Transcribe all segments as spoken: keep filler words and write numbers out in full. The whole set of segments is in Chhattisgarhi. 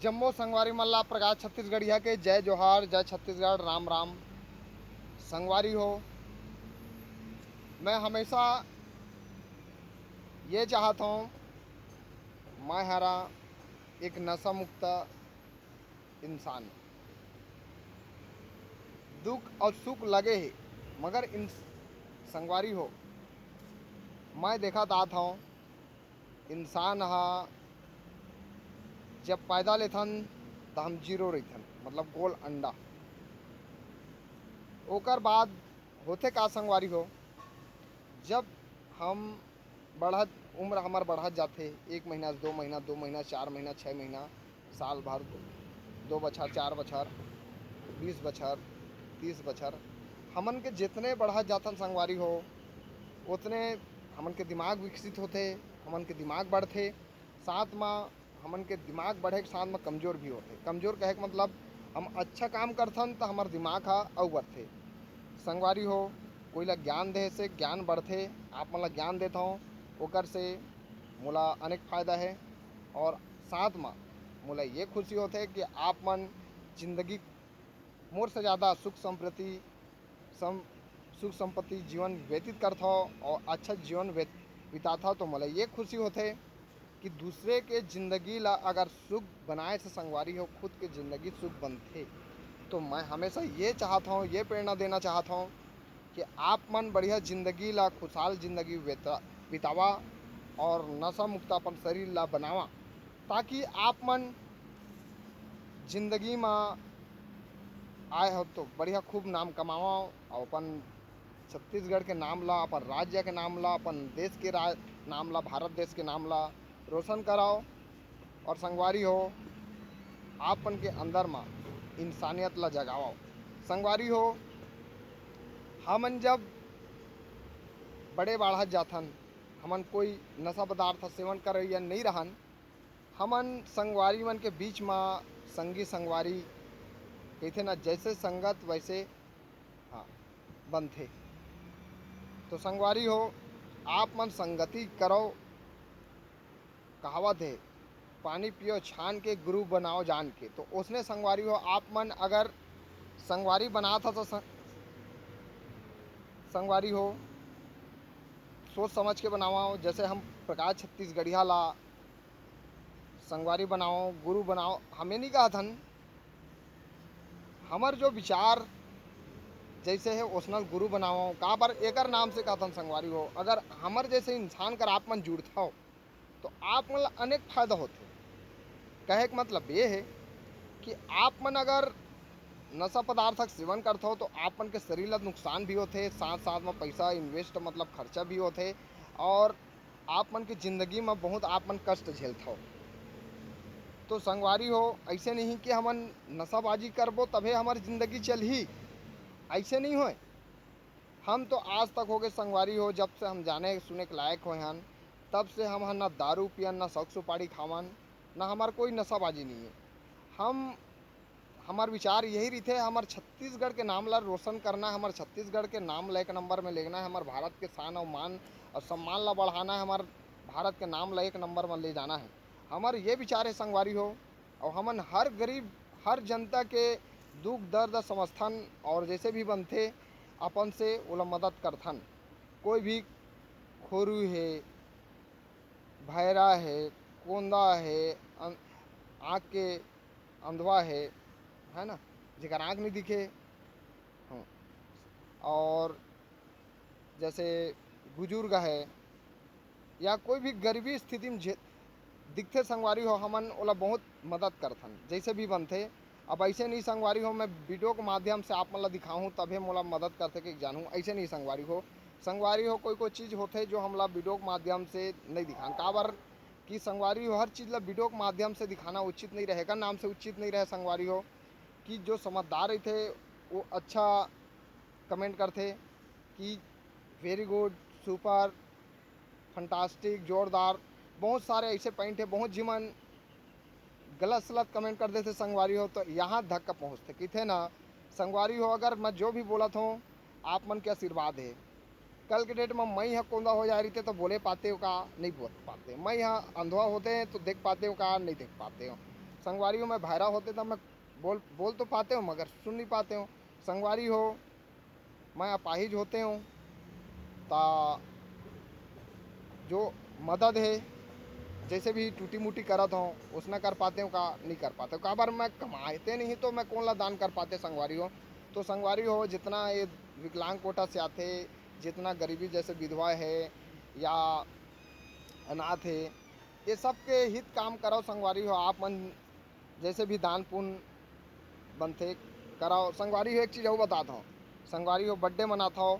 जम्मो संगवारी मन ला प्रकाश छत्तीसगढ़िया के जय जोहार, जय छत्तीसगढ़, राम राम। संगवारी हो, मैं हमेशा ये चाहत हूँ, मैं हरा एक नशा मुक्त इंसान। दुख और सुख लगे हे, मगर इन संगवारी हो, मैं देखत आत हूँ, इंसान ह जब पैदा लेथन, त हम जीरो रहिथन, मतलब गोल अंडा। ओकर बाद होथे का संगवारी हो, जब हम बढ़त, उम्र हमर बढ़त जाथे, एक महीना से दो महीना, दो महीना, चार महीना, छः महीना, साल भर, दो बछर, चार बछर, बीस बछर, तीस बछर, हमन के जितने बढ़त जाथन संगवारी हो, उतने हमन के दिमाग विकसित होथे, हमन के दिमाग बढ़थे, साथ म हमन के दिमाग बढ़े के साथ म कमजोर भी होथे। कमजोर कहे के मतलब, हम अच्छा काम करथन त हमर दिमाग ह अउ बढ़थे। संगवारी हो, कोई ला ज्ञान देहे से ज्ञान बढ़थे। आप मन ला ज्ञान देत हवं, ओकर से मोला अनेक फायदा हे। और साथ म मोला ये खुशी होथे कि आप मन जिंदगी मोर से ज़्यादा सुख संपत्ति, सम-, सुख संपत्ति जीवन व्यतीत करथव और अच्छा जीवन व्यत-, बिताथव, तो मोला ये खुशी होथे कि दूसरे के जिंदगी ला अगर सुख बनाए से संगवारी हो, खुद के जिंदगी सुख बनथे। तो मैं हमेशा ये चाहत हूँ, ये प्रेरणा देना चाहत हूँ कि आप मन बढ़िया जिंदगी ला, खुशहाल जिंदगी बेता-, बितावा और नशा मुक्त अपन शरीर ला बनावा, ताकि आप मन जिंदगी म आए हो तो बढ़िया खूब नाम कमावा और अपन छत्तीसगढ़ के नाम ला, अपन राज्य के नाम ला, अपन देश के रा-, नाम ला, भारत देश के नाम ला रोशन कराओ। और संगवारी हो, आप मन के अंदर म इंसानियत ला जगाओ। संगवारी हो, हमन जब बड़े बाढ़त जाथन, हमन कोई नशा पदार्थ सेवन करइया नहीं रहन, हमन संगवारी मन के बीच म संगी संगवारी कहिथे ना, जैसे संगत वैसे, हाँ, बनथे। तो संगवारी हो, आप मन संगति करो, कहावत हे, "पानी पियो छान के, गुरु बनाओ जान के।" तो ओसने संगवारी हो, आप मन अगर संगवारी बनात ह तो सं-, संगवारी हो, सोच समझ के बनाओ। जैसे हम प्रकाश छत्तीसगढ़िया ला संगवारी बनाओ, गुरु बनाओ, हमें नहीं कहत हन, हमर जो विचार जैसे हे ओसनल गुरु बनाओ। काबर एकर नाम से कहत हन संगवारी हो, अगर हमर जैसे इंसान कर आप मन जुड़थव तो आप मन ला अनेक फायदा होथे। कहे के मतलब ये हे कि आप मन अगर नशा पदार्थ के सेवन करथव तो आप मन के शरीर ला नुकसान भी होथे, साथ साथ में पैसा इन्वेस्ट मतलब खर्चा भी होथे और आप मन के जिंदगी में बहुत आप मन कष्ट झेलथव। तो संगवारी हो, ऐसे नहीं कि हमन नशाबाजी करबो तभे हमर जिंदगी चलही, ऐसे नहीं होय। हम तो आज तक हो गए संगवारी हो, जब से हम जाने सुने के लायक होए हन, तब से हम ह ना दारू पियन, ना शौक सुपारी खावन, ना हमार कोई नशाबाजी नहीं है। हम, हमार विचार यही रहिथे, हमार छत्तीसगढ़ के नाम ला रोशन करना है, हमार छत्तीसगढ़ के नाम ला एक नंबर में लेना है, हमार भारत के शान और मान और सम्मान ला बढ़ाना है, हमार भारत के नाम ला एक नंबर में ले जाना है। हमार ये विचार है संगवारी हो, और हमन हर गरीब, हर जनता के दुख दर्द समझथन और जैसे भी बनथे अपन से ओला मदद करथन। कोई भी खोरू हे, भैरा हे, कोंदा हे, अन-, आँख के अंधवा हे, है ना, जेकर आँख नहीं दिखे, हाँ, और जैसे बुजुर्ग हे या कोई भी गरीबी स्थिति में झे-, दिखथे संगवारी हो, हमन ओला बहुत मदद करथन, जैसे भी बनथे। अब ऐसे नहीं संगवारी हो, मैं वीडियो के माध्यम से आप मन ला दिखाहूँ तभे मोला मदद करथे कि जानहूँ, ऐसे नहीं संगवारी हो। संगवारी हो, कोई कोई चीज़ होथे जो हमला वीडियो के माध्यम से नहीं दिखान, काबर कि संगवारी हो, हर चीज़ ला वीडियो के माध्यम से दिखाना उचित नहीं रहे, एकर नाम से उचित नहीं रहे संगवारी हो, कि जो समझदार रहिथे वो अच्छा कमेंट करथे कि very good, super, fantastic, जोरदार। बहुत सारे ऐसे पॉइंट है, बहुत झिमन गलत सलत कमेंट कर देथे संगवारी हो, तो यहाँ धक्का पहुँचथे। किथे ना संगवारी हो, अगर मैं जो भी बोलत हूँ, आप मन के आशीर्वाद है। कल के डेट में मैं यहाँ कोंदा हो जाए रहिते तो बोले पाते हो का, नहीं बोल पाते। मैं यहाँ अंधवा होते हैं तो देख पाते हो का, नहीं देख पाते हो। संगवारी हो, मैं भैरा होते त मैं बोल, बोल तो पाते हो, मगर सुन नहीं पाते हो। संगवारी हो, मैं अपाहिज होते हो, त जो मदद हे, जैसे भी टूटी-मुटी करत हो, उसना कर पाते हो का? नहीं कर पाते हो। काबर मैं कमाते नहीं, तो मैं कोन ला दान कर पाते, संगवारी हो? तो संगवारी हो, जितना ये विकलांग कोटा से आथे, जितना गरीबी जैसे विधवा हे या अनाथ हे, ये सब के हित काम करव, संगवारी हो। आप मन जैसे भी दान पुण्य बनथे, करव। संगवारी हो, एक चीज अउ बतात हव, संगवारी हो, birthday मनात हव,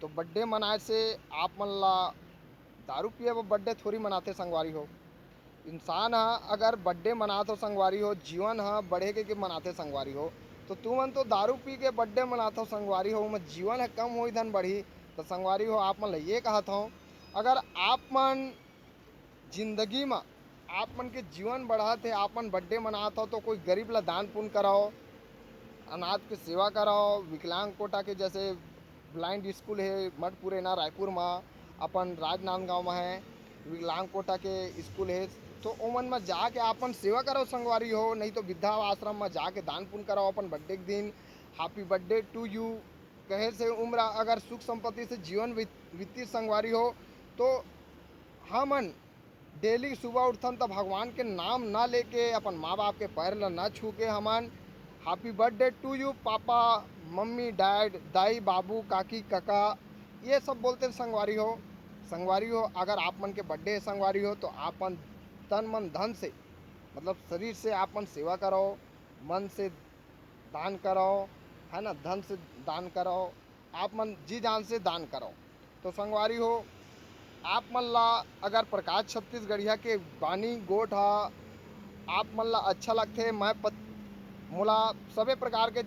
तो birthday मनाए से आप मन ला दारू पिए बर birthday थोड़ी मनाथे, संगवारी हो। इंसान ह अगर birthday मनात हो, संगवारी हो, जीवन ह बढ़े के, के मनाथे, संगवारी हो। तो तुमन तो दारू पी के birthday मनात हो, संगवारी हो, ओमा जीवन ह कम होई धन बढ़ी। तो संगवारी हो, आप मन ला ये कहत हव, अगर आप मन जिंदगी म आप मन के जीवन बढ़त हे, आप मन birthday मनात हो, तो कोई गरीब ला दान पुण्य करव, अनाथ के सेवा करव, विकलांग कोटा के जैसे blind school हे मठपुरैना रायपुर म, अपन राजनांदगांव म हे, विकलांग कोटा के school हे, तो ओमन म जाके आप मन सेवा करव, संगवारी हो, नहीं तो वृद्धा आश्रम म जाके दान पुण्य करव अपन birthday के दिन। Happy birthday to you कहे से उम्र अगर सुख संपत्ति से जीवन बीत-, बीती, संगवारी हो, तो हमन daily सुबह उठथन त भगवान के नाम ना लेके, अपन माँ बाप के पैर ल ना छू के हमन happy birthday to you papa, mummy, dad, दाई, बाबू, काकी, काका, ये सब बोलते, संगवारी हो। संगवारी हो, अगर आप मन के birthday हे, संगवारी हो, तो आप मन तन मन धन से, मतलब शरीर से आप मन सेवा करव, मन से दान करव, है ना, धन से दान करव, आप मन जी जान से दान करव। तो संगवारी हो, आप मन ला अगर प्रकाश छत्तीसगढ़िया के बानी गोठ ह आप मन ला अच्छा लगथे, मैं पत-, मोला सबे प्रकार के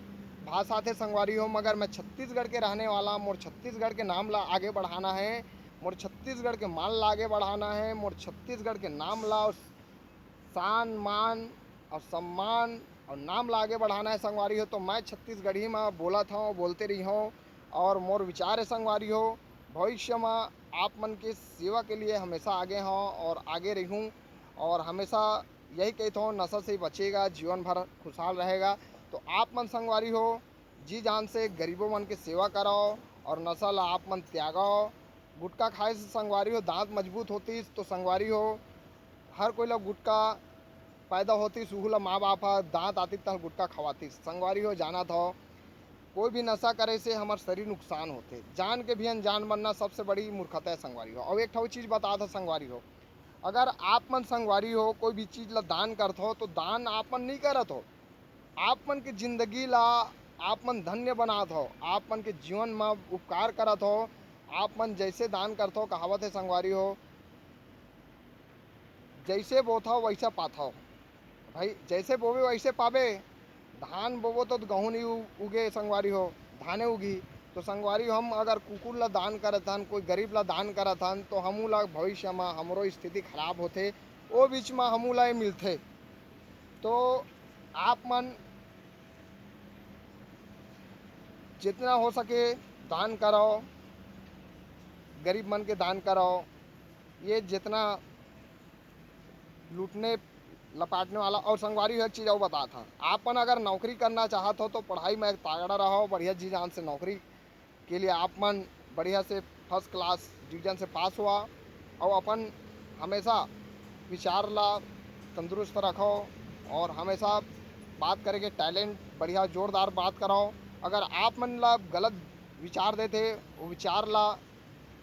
भाषा आथे, संगवारी हो, मगर मैं छत्तीसगढ़ के रहने वाला, मोर छत्तीसगढ़ के नाम ला आगे बढ़ाना हे, मोर छत्तीसगढ़ के मान ला आगे बढ़ाना हे, मोर छत्तीसगढ़ के नाम ला और शान, मान और सम्मान और नाम ला आगे बढ़ाना हे, संगवारी हो। तो मैं छत्तीसगढ़ी म बोलत हव, बोलते रहिहव और मोर विचार हे, संगवारी हो, भविष्य म आप मन के सेवा के लिए हमेशा आगे हव और आगे रहूँ और हमेशा यही कहत हव, नशा से बचेगा, जीवन भर खुशहाल रहेगा। तो आप मन, संगवारी हो, जी जान से गरीबों मन के सेवा करव और नशा ला आप मन त्यागव। गुटखा खाए से, संगवारी हो, दांत मजबूत होतिस, तो संगवारी हो, हर कोई ला गुटखा पैदा होतिस, उहू ला माँ बाप ह दांत आतिस तहन गुटखा खवातिस। संगवारी हो, जानत हव, कोई भी नशा करे से हमर शरीर नुकसान होथे, जान के भी अनजान बनना सबसे बड़ी मूर्खता हे, संगवारी हो। अउ एक ठो चीज बतात हव, संगवारी हो, अगर आप मन, संगवारी हो, कोई भी चीज ला दान करत हो, तो दान आप मन नहीं करत हो, आप मन के जिंदगी ला आप मन धन्य बनात हो, आप मन के जीवन म उपकार करत हो। आप मन जैसे दान करत हो, कहावत हे, संगवारी हो, जैसे बोथव वैसा पाथव। भाई, जैसे बोबे वैसे पाबे। धान बोबो तो गहूँ नहीं उ-, उगे, संगवारी हो, धाने उगी। तो संगवारी हो, हम अगर कुकुर ला दान करत हन, कोई गरीब ला दान करत हन, तो हमू ला भविष्य म हमरो स्थिति खराब होथे, ओ बीच म हमू ला ये मिलथे। तो आप मन जितना हो सके दान करव, गरीब मन के दान करव। ये जितना लूटने लपाटने वाला। और संगवारी हो, एक चीज अउ बतात हव, आप मन अगर नौकरी करना चाहत हो तो पढ़ाई में तगड़ा रहो, बढ़िया जी जान से नौकरी के लिए आप मन बढ़िया से first class division से पास हुआ और अपन हमेशा विचार ला तंदुरुस्त रखो और हमेशा बात करे के talent बढ़िया जोरदार बात कराओ। अगर आप मन ला गलत विचार देथे, वो विचार ला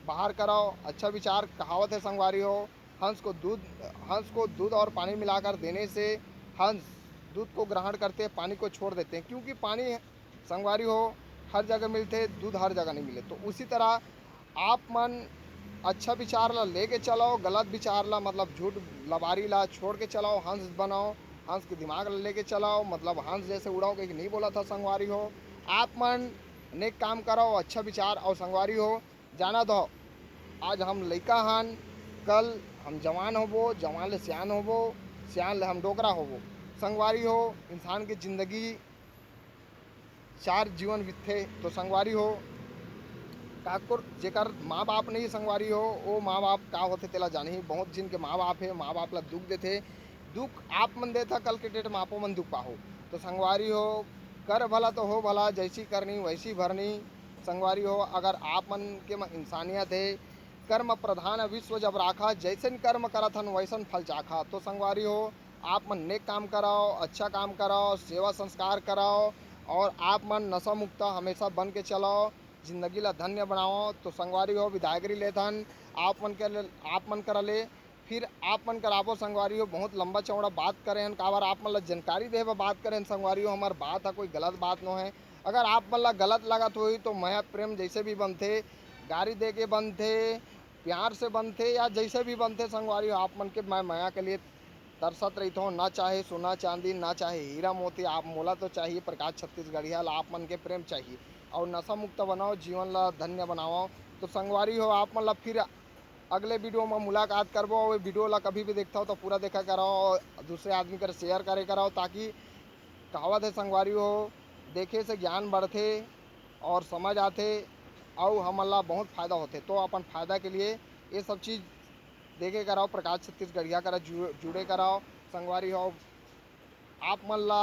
बाहर कराओ, अच्छा विचार। कहावत है संगवारी हो, हंस को दूध, हंस को दूध और पानी मिलाकर देने से हंस दूध को ग्रहण करते, पानी को छोड़ देते हैं, क्योंकि पानी संगवारी हो हर जगह मिलथे, दूध हर जगह नहीं मिले। तो उसी तरह आप मन अच्छा विचार ला लेके चलाओ, गलत विचार ला, मतलब झूठ लबारी ला छोड़ के चलाओ, हंस बनाओ, हंस के दिमाग ला लेके चलाओ, मतलब हंस जैसे उड़ाओ, कहीं नहीं बोला था संगवारी हो। आप मन नेक काम करो, अच्छा विचार। और संगवारी हो, जाना दो, आज हम लइका हन, कल हम जवान होबो, जवान ले सियान होबो, सियान ले हम डोकरा होबो। संगवारी हो, इंसान के जिंदगी चार जीवन बीतथे। तो संगवारी हो, काकुर जेकर माँ बाप नहीं संगवारी हो, वो माँ बाप का होथे तेला जानही। बहुत जिन के माँ बाप हे, माँ बाप ला दुख देथे, दुख आप मन देथा, कल के डेट में आपो मन दुख पाहो। तो संगवारी हो, कर भला तो हो भला, जैसी करनी वैसी भरनी। संगवारी हो, अगर आप मन के म इंसानियत हे, कर्म प्रधान विश्व जब राखा, जैसन कर्म करत हन वैसन फल चाखा। तो संगवारी हो, आप मन नेक काम कराओ, अच्छा काम कराओ, सेवा संस्कार कराओ और आप मन नशा मुक्त हमेशा बन के चलाओ, जिंदगी ला धन्य बनाओ। तो संगवारी हो, विदायगरी लेथन आप मन के, आप मन करा ले। फिर आप मन कराबो संगवारी हो, बहुत लंबा चौड़ा बात करे हन, काबर आप मन ला जानकारी देहे बर बात करे हन संगवारी हो। हमार बात ह कोई गलत बात नो है, अगर आप मन ला गलत लगत होही तो मया प्रेम जैसे भी बनथे, गारी दे के बनथे, प्यार से बनथे या जैसे भी बनथे संगवारी हो, आप मन के मैं मया के लिए तरसत रहिथों। ना चाहे सोना चांदी, ना चाहे हीरा मोती, आप मोला तो चाहिए प्रकाश छत्तीसगढ़िया ला, आप मन के प्रेम चाहिए। और नशा मुक्त बनाओ, जीवन ला धन्य बनाओ। तो संगवारी हो, आप मन ला फिर अगले वीडियो में मुलाकात करबो। और वीडियो ला कभी भी देखता हो तो पूरा देखा कराओ और दूसरे आदमी कर शेयर करे कराओ, ताकि कहावत है संगवारी हो, देखे से ज्ञान बढ़थे और समझ आथे और हमन ला बहुत फायदा होथे। तो अपन फायदा के लिए ये सब चीज़ देखे कराओ, प्रकाश छत्तीसगढ़िया करा जु-, जुड़े कराओ संगवारी हो। आप मन ला,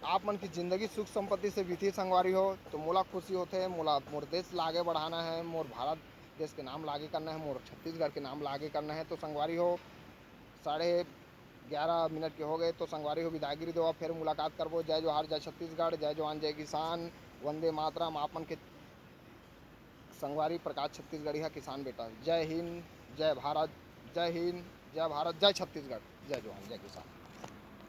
आप मन की जिंदगी सुख संपत्ति से बीती संगवारी हो, तो मोला खुशी होथे। मोला मोर देश ला आगे बढ़ाना है, मोर भारत देश के नाम ला आगे करना है, मोर छत्तीसगढ़ के नाम ला आगे करना है। तो संगवारी हो, साढ़े ग्यारह मिनट के हो गए, तो संगवारी हो विदागिरी देवा, फिर मुलाकात करबो। जय जोहार, जय छत्तीसगढ़, जय जवान, जय किसान, वंदे मातरम। आप मन के संगवारी प्रकाश छत्तीसगढ़िया किसान बेटा। जय हिंद, जय भारत, जय हिंद, जय भारत, जय छत्तीसगढ़, जय जवान, जय किसान।